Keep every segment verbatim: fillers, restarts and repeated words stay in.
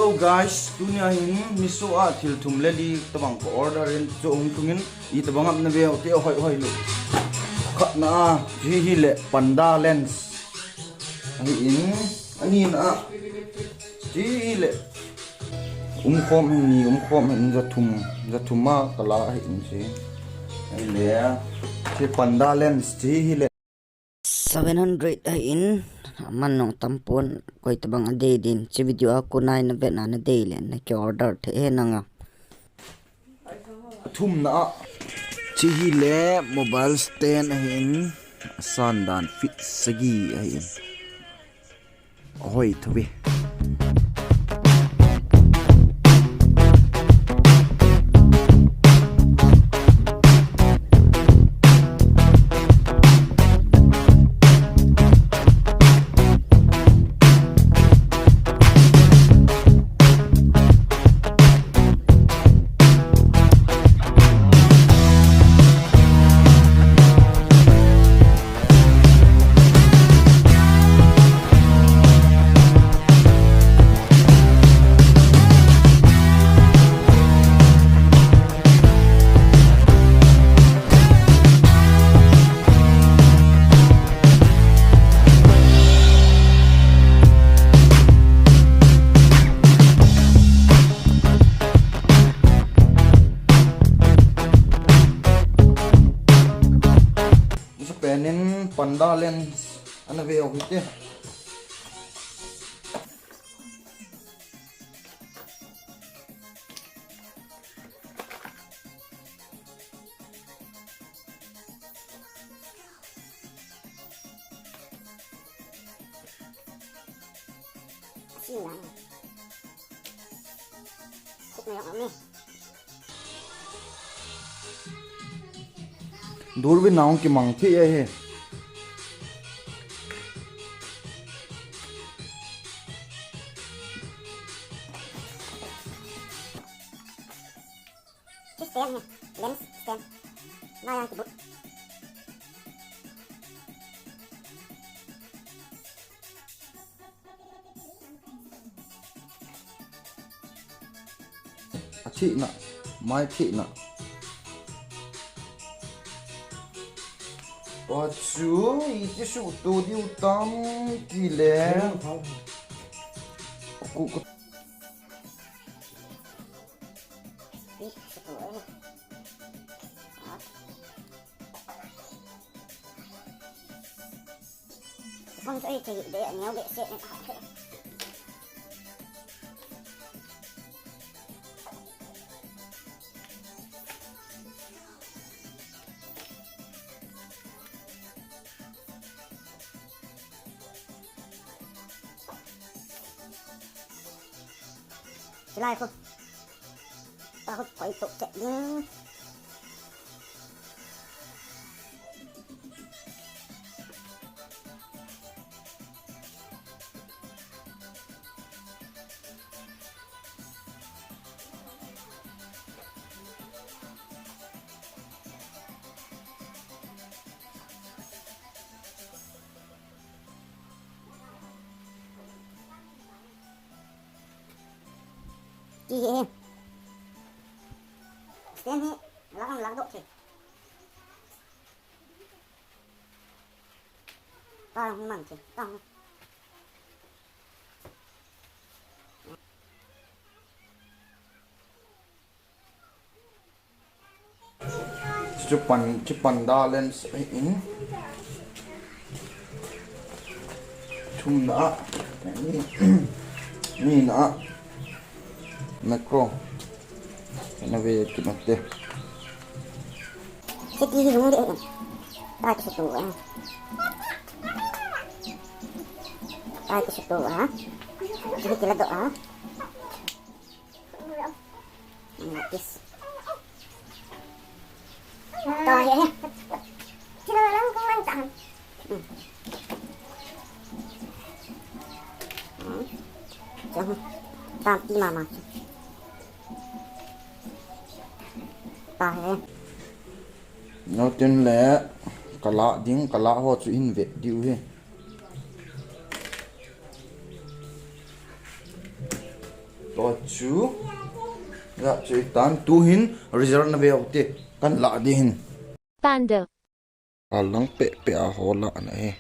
Hello guys, tunia hin Meesho a thil thum le li tabang ka order in, chu hung thungin itobang ham na veu te hoi hoi lou. Khatna a, hiche hi le panda lens. Ahin, anina a, hiche hi le umkhom hin ni, umkhom hin ja thum, ja thum a ka la ahin hiche. Ahile, hiche panda lens hiche hi le seven hundred ahin, aman jong tam pon, koi tabang adei din, hiche video a kon a na vet na na dei le, na ki order thei e nang a. Athumna a, hiche hi le mobile stand ahin, asan dan feet sagi ahin. Ahoi thou ve. Hiche pen in panda lens ana veu hite. Sina. Khut na yang ami. Durbi naung kimang thi e he. Hiche stand hi, lens stand. Nai ang kibut. Athina, mai thina. Achu, iti suhto diu tam ti le. Ku, ku. Silai ko. Pa ko koi to chet ding. Ki he. Stand hi, lang lang do che. Ta hung man che, ta hung. Chupan, chupan da lens in. Thumna, ni, nina, macro. Na ve kit nate. Kiti hi hung de. Ta kisutu a. Ta kisutu a. Kiti kila do a. Like this. To, he, he. Sila lang kung lang saan. Hmm. Hmm. Diyan. Tampi mama. Ta, he. Natin le, kala ding, kala ho chu hin ve diu he. To chu. Ga chu tan tu hin result na veu te. Kan la di hin. Panda. Alang pe pe a ho la na e.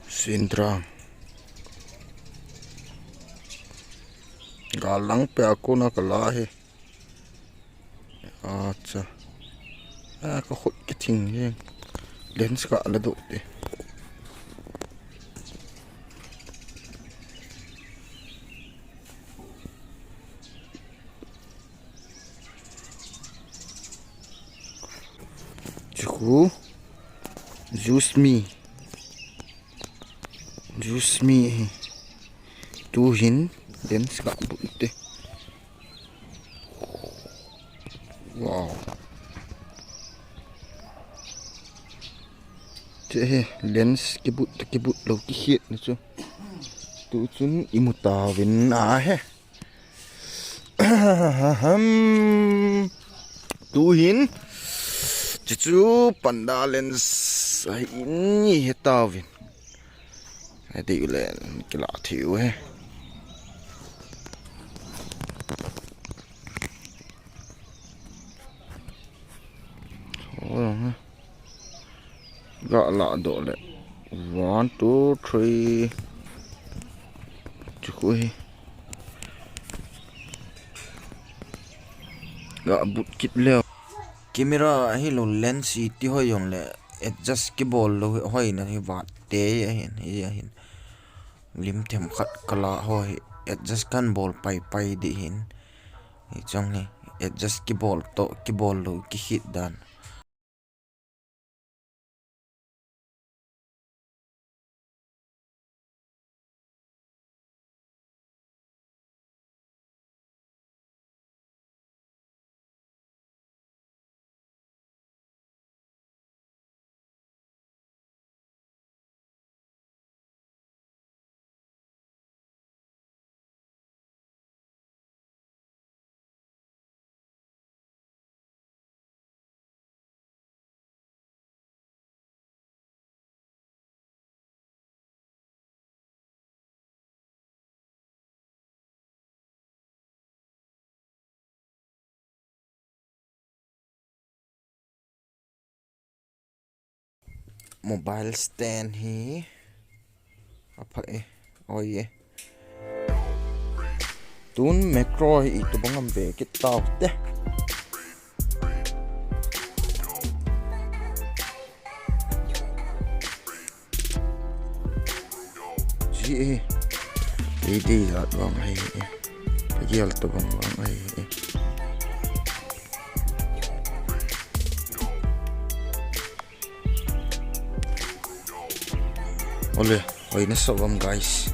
Sintra. Galang pe a kona ka la hi. Acha. A ka khut ki thing hi. Lens ka la do te. Chuku. Juice mi. Juice mi hi. Tu hin lens ka bu te. Wow. Che hi lens kibut kibut lo ki khit na chu. Tu chun imu ta vin a he. Tu hin. Chu chu panda lens a hin i he ta vin. Ati u le, kila thiu he. Ga la do le. One, two, three. Chukui. Ga but kit le. Camera hi lo lens i ti hoi jong le adjust kibol lo hoi na hi vat te ahin hi ahin. Lim them khat kala ho hi adjust kan bol pai pai di hin. Hi chong hi adjust kibol to kibol lo ki hit dan. Mobile stand hi apha e. Oi e. Tun macro hi itobang am be kit tau te. Ji e. Dei dei jat vang ahi e. Pagial tobang vang ahi e. Ole, oi na sa vang guys.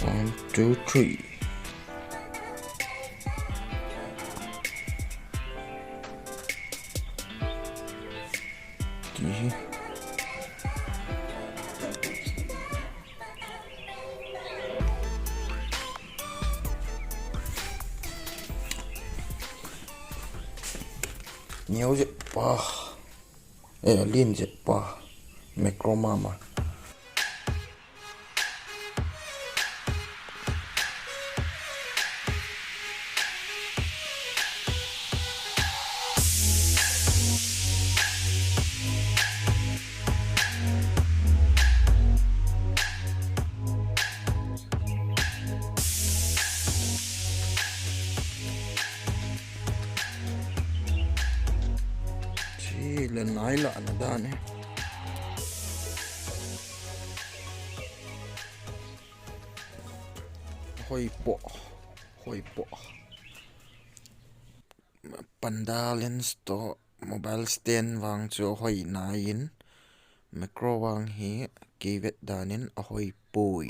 One, two, three. Ti hi. Neo je pa. Eh, lin je pa. Macro mama. Chi le nai la na dan e. Hoi po, hoi po. Panda lens to mobile stand vang chu hoi nai in, macro vang hi kei vet dan in ahoi poi.